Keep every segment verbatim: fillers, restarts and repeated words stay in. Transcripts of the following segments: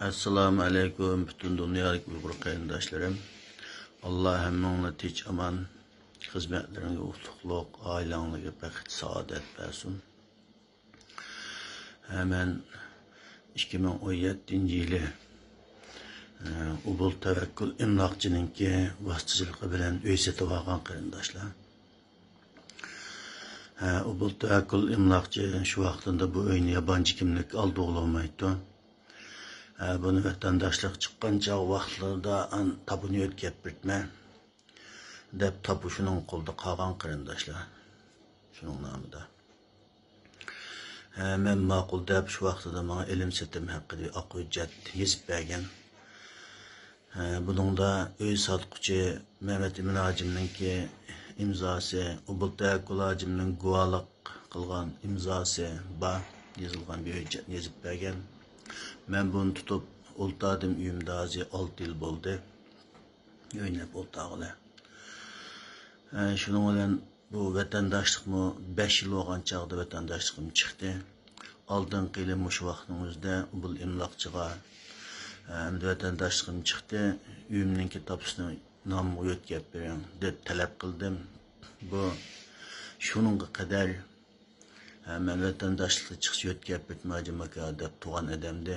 ئەسسالامۇ ئەلەيكۇم، پۈتۈن دۇنيادىكى ئۇيغۇر قېرىنداشلىرىم. ئاللا ھەممىڭلارنى تىنچ ئامان، خىزمەتلىرىڭگە ئۇتۇقلۇق، ئائىلەڭلارگە بەخت، سائادەت بەرسۇن. ھە، مەن ئىككى مىڭ ئون يەتتىنچى يىلى، ئە، ئوبۇل تەۋەككۈل ئېملاقچىنىڭكى ۋاسىتىچىلىقى بىلەن ئۆي سېتىۋالغان قېرىنداشلار. ھە، ئوبۇل تەۋەككۈل ئېملاقچى شۇ ۋاقتىدا بۇ ئۆينى يابانچى كىملىك ئالدى بولمايتتى. ھە، بۇنى ۋەتەنداشلىق چىققان چاغ ۋاقىتلىرىدا ئان تاپىنى يۆتكەپ بېرىپمەن دەپ تاپۇ شۇنىڭ قولىدا قالغان قېرىنداشلار. شۇنىڭ نامىدا. ھە، مەن ماقۇل دەپ شۇ ۋاقتىدا ماڭا ئېلىم سېتىم ھەققىدە ئاق ھۆججەت يېزىپ بەرگەن. ھە، بۇنىڭدا ئۆي ساتقۇچى مەمەت ئىمىن ھاجىمنىڭكى ئىمزاسى، ئوبۇل تەۋەككۈل ھاجىمنىڭ گۇۋاھلىق قىلغان ئىمزاسى بار، يېزىلغان بىر ھۆججەتنى يېزىپ بەرگەن. مەن بۇنى تۇتۇپ ئولتۇردۇم ئۆيۈمدە ھازىر ئالتە يىل بولدى. ئۆينى ئولتۇرغىلى. ئە، شۇنىڭ بىلەن بۇ ۋەتەنداشلىقمۇ بەش يىل بولغان چاغدا ۋەتەنداشلىقىم چىقتى. ئالدىنقى يىلى مۇشۇ ۋاقىتنىڭ ئۆزىدە ئوبۇل ئېملاقچىغا، ئە، ئەمدى ۋەتەنداشلىقىم چىقتى، ئۆيۈمنىڭكى تاپىسىنى نامىمغا يۆتكەپ بېرىڭ دەپ تەلەپ قىلدىم. بۇ شۇنىڭغا قەدەر ھە، مەن ۋەتەنداشلىققا چىقىش يۆتكەپ بېرىڭ ھاجىم ئاكا دەپ تۇغان ئادەمدى.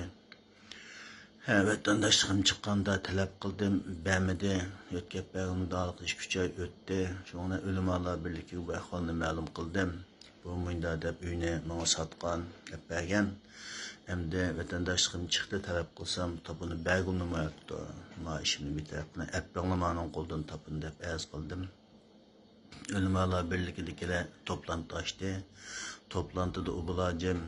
ھە، ۋەتەنداشلىقىم چىققاندا تەلەپ قىلدىم، بەرمىدى. يۆتكەپ بەرگىنىمدە ھېلىقى ئىككى ئۈچ ئاي ئۆتتى. شۇڭا ئۆلىمالار بىرلىكىگە بۇ ئەھۋالنى مەلۇم قىلدىم. بۇ مۇنداق دەپ ئۆينى ماڭا ساتقان، ئەپ بەرگەن. ئەمدى ۋەتەنداشلىقىم چىقتى، تەلەپ قىلسام تاپىنى بەرگىلى ئۇنىمايۋاتىدۇ. ما ئىشىمنى بىر تەرەپ قىلىڭ، ئەپ بېرىڭلار مانىڭ قولىدىن تاپىنى دەپ ئەرز قىلدىم. ئۆلىمالار بىرلىكىدىكىلەر توپلانتى ئاچتى. توپلانتىدا ئوبۇل ھاجىم،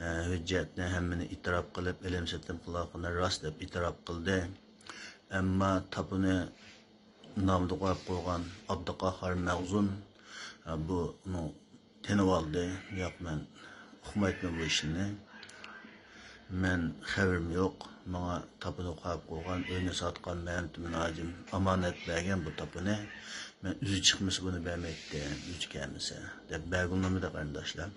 ئە، ھۆججەتنى ھەممىنى ئېتىراپ قىلىپ، ئېلىم سېتىم قىلىۋاتقىنى راست دەپ ئېتىراپ قىلدى. ئەمما تاپىنى نامىدا قويۇپ قويغان ئابدۇقاھار مەخزۇن، ئە، بۇنىڭ تىنىۋالدى. ياق، مەن ئۇقمايتتىم بۇ ئىشنى. مەن خەۋىرىم يوق. ماڭا تاپىنى قويۇپ قويغان، ئۆينى ساتقان مەمتىمىن ھاجىم ئامانەت بەرگەن بۇ تاپىنى. مەن ئۆزى چىقمىسا بۇنى بەرمەيتتىم، ئۆزى كەلمىسە، دەپ بەرگىلى ئۇنىمىدى قېرىنداشلار.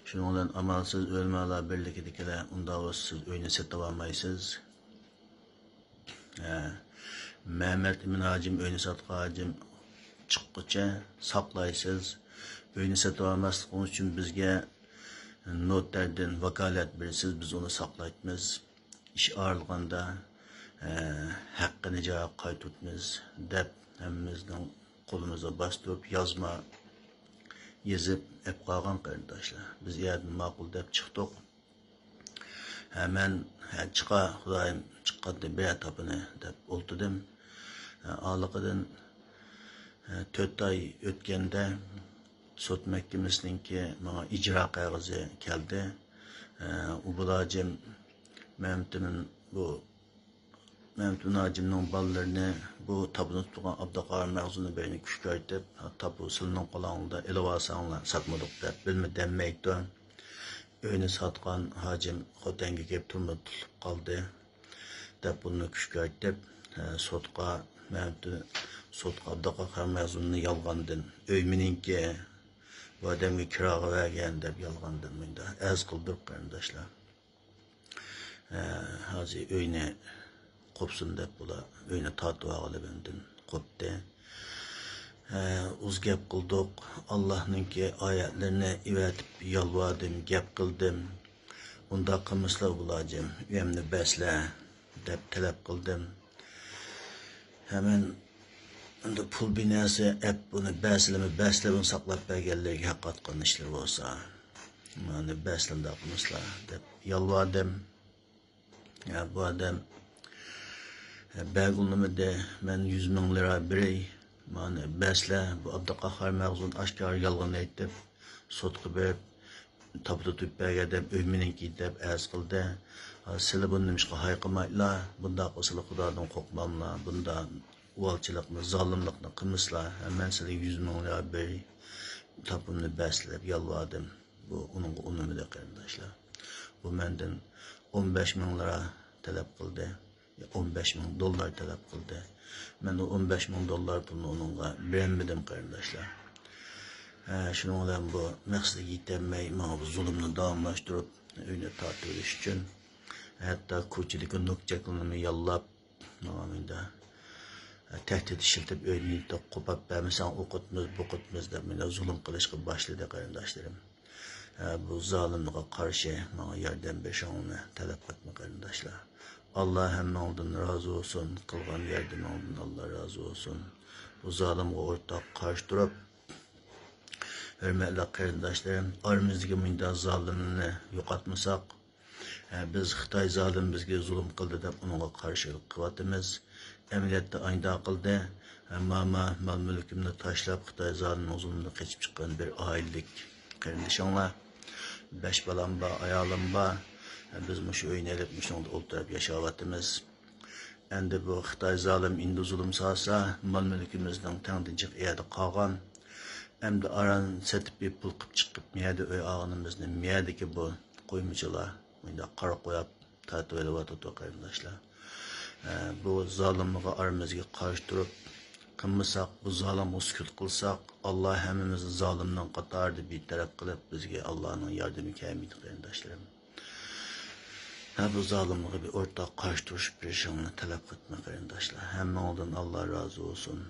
شۇنىڭ بىلەن ئامالسىز ئۆلىمالار بىرلىكىدىكىلەر ئۇنداق بولسا سىز ئۆينى سېتىۋالمايسىز. ھە، مەمەت ئىمىن ھاجىم ئۆينى ساتقان ھاجىم چىققۇچە ساقلايسىز. ئۆينى سېتىۋالماسلىقىڭىز ئۈچۈن بىزگە نوتەردىن ۋاكالەت بېرىسىز، بىز ئۇنى ساقلايتتىمىز. ئىش ئايرىلغاندا، ھە، ھەققىنى جايىغا قايتۇرتىمىز، دەپ ھەممىمىزنىڭ قولىمىزغا باستۇرۇپ يازما يېزىپ ئەپ قالغان قېرىنداشلار. بىز ئۇ يەردىن ماقۇل دەپ چىقتۇق. ھە، مەن، ھە، چىقا، خۇدايىم، چىققاندا بېرە تاپىنى دەپ ئولتۇردۇم. ھە، ئارىلىقىدىن، ھە، تۆت ئاي ئۆتكەندە سوت مەھكىمىسىنىڭكى ماڭا ئىجرا قەغىزى كەلدى. ھە، ئوبۇل ھاجىم مەمتىمىن بۇ مەمتىمىن ھاجىمنىڭ بالىلىرىنى بۇ تاپىنى تۇتقان ئابدۇقاھار مەخزۇننى بىرنى كۈچكە ئايتىپ، تاپۇ سىلىنىڭ قولۇڭلاردا، ئېلىۋالساڭلار، ساتمىدۇق دەپ بىلمە دەممەيتتى. ئۆينى ساتقان ھاجىم خوتەنگە كېلىپ تۈرمىدە تۇتۇلۇپ قالدى، دەپ بۇنى كۈچكە ئايتىپ، سوتقا، مەمتىمىن سوتقا ئابدۇقاھار مەخزۇننى يالغاندىن، ئۆي مېنىڭكى، بۇ ئادەمگە كىراغا بەرگەن دەپ يالغاندىن مۇنداق ئەرز قىلدۇق قېرىنداشلار. ھە، ھازىر ئۆينى قوپسۇن دەپ بۇلار ئۆينى تارتىۋالغىلى مەندىن قوپتى. ھە، ئۇز گەپ قىلدۇق. ئاللاھنىڭكى ئايەتلىرىنى ئەۋەتىپ يالۋاردىم، گەپ قىلدىم. ئۇنداق قىلمىسىلا ئوبۇل ھاجىم، ئۆيۈمنى بەرسىلە دەپ تەلەپ قىلدىم. ھە، مەن ئەمدى پۇل بىناسى ئەپ بۇنى بەرسىلىمۇ بەرسىلە بۇنى ساقلاپ بەرگەنلىرىگە ھەق قاتقان ئىشلىرى بولسا. مانا بەرسىلە مۇنداق قىلمىسىلا دەپ يالۋاردىم. يا، بۇ ئادەم، ئە، بەرگىلى ئۇنىمىدى. مەن يۈز مىڭ لىرا بېرەي. مانا بەرسىلە، بۇ ئابدۇقاھار مەخزۇن ئاشكارا يالغان ئېيتىپ، سوتقا بېرىپ، تاپا تۇتۇپ بەرگەن ئادەم ئۆي مېنىڭكى دەپ ئەرز قىلدى. ھا، سىلى بۇنى نېمىشقا ھايقىمايلا؟ بۇنداق قىلسىلا خۇدادىن قورقماملا؟ بۇنداق ئۇۋالچىلىقنى، زالىملىقنى قىلمىسىلا؟ ھە، مەن سىلىگە يۈز مىڭ لىرا بېرەي، تاپىمنى بەرسىلە دەپ يالۋاردىم. بۇ ئۇنىڭغا ئۇنىمىدى قېرىنداشلار. بۇ مەندىن ئون بەش مىڭ لىرا تەلەپ قىلدى. ئون بەش مىڭ دوللار تەلەپ قىلدى. مەن ئۇ ئون بەش مىڭ دوللار پۇلنى ئۇنىڭغا بېرەلمىدىم قېرىنداشلار. ھە، شۇنىڭ بىلەن بۇ مەقسىتىگە يېتەلمەي ماڭا بۇ زۇلۇمنى داۋاملاشتۇرۇپ ئۆينى تارتىۋېلىش ئۈچۈن، ھەتتا كوچىدىكى نوك چەكلىرىنى ياللاپ، ماڭا مۇنداق تەھدىت ئىشلىتىپ، ئۆيدىن يېتىپ قوپاپ بەرمىسەڭ ئوقۇتىمىز، بوقۇتىمىز دەپ مۇنداق زۇلۇم قىلىشقا باشلىدى، قېرىنداشلىرىم. ھە، بۇ زالىملارغا قارشى ماڭا ياردەم بېرىشىڭلارنى تەلەپ قىلىمەن، قېرىنداشلار. ئاللا ھەممىڭلاردىن رازى بولسۇن، قىلغان ياردىمىڭلاردىن ئاللا رازى بولسۇن. بۇ زالىمغا ئورتاق قارشى تۇرۇپ، ھۆرمەتلىك قېرىنداشلىرىم، ئارىمىزدىكى مۇنداق زالىمنى يوقاتمىساق، ھە، بىز خىتاي زالىم بىزگە زۇلۇم قىلدى دەپ ئۇنىڭغا قارشىلىق قىلىۋاتىمىز. ئەمەلىيەتتە ئاينىدا قىلدى. ھە، ماما مال مۈلكۈمنى تاشلاپ، خىتاي زالىمنىڭ زۇلمىدىن قېچىپ چىققان بىر ئائىلىلىك قېرىندىشىڭلار. بەش بالام بار، ئايالىم بار. ھە، بىز مۇشۇ ئۆينى ئېلىپ، مۇشۇنىڭدا ئولتۇرۇپ ياشاۋاتىمىز. ئەمدى بۇ خىتاي زالىم ئىندى زۇلۇم سالسا، مال مۈلكىمىزنىڭ تەڭدىن جىق ئەيەردە قالغان. ئەمدى ئاران سېتىپ بېرىپ پۇل قىپ چىقىپ، مىيەدە ئۆي ئالغىنىمىزنى مىيەدىكى بۇ قويمىچىلار مۇنداق قارا قوياپ تارتىۋېلىۋاتىدۇ، قېرىنداشلار. ئە، بۇ زالىملارغا ئارىمىزغا قارشى تۇرۇپ قىلمىساق، بۇ زالىمغا سۈكۈت قىلساق، ئاللا ھەممىمىزنى زالىمنىڭ قاتارىدا بىتەرەپ قىلىپ، بىزگە ئاللانىڭ ياردىمى كەلمەيدۇ، قېرىنداشلىرىم. ھە، بۇ زالىملارغا بىر ئورتاق قارشى تۇرۇش بېرىشىڭلارنى تەلەپ قىلىمەن، قېرىنداشلار. ھەممىڭلاردىن ئاللا رازى بولسۇن.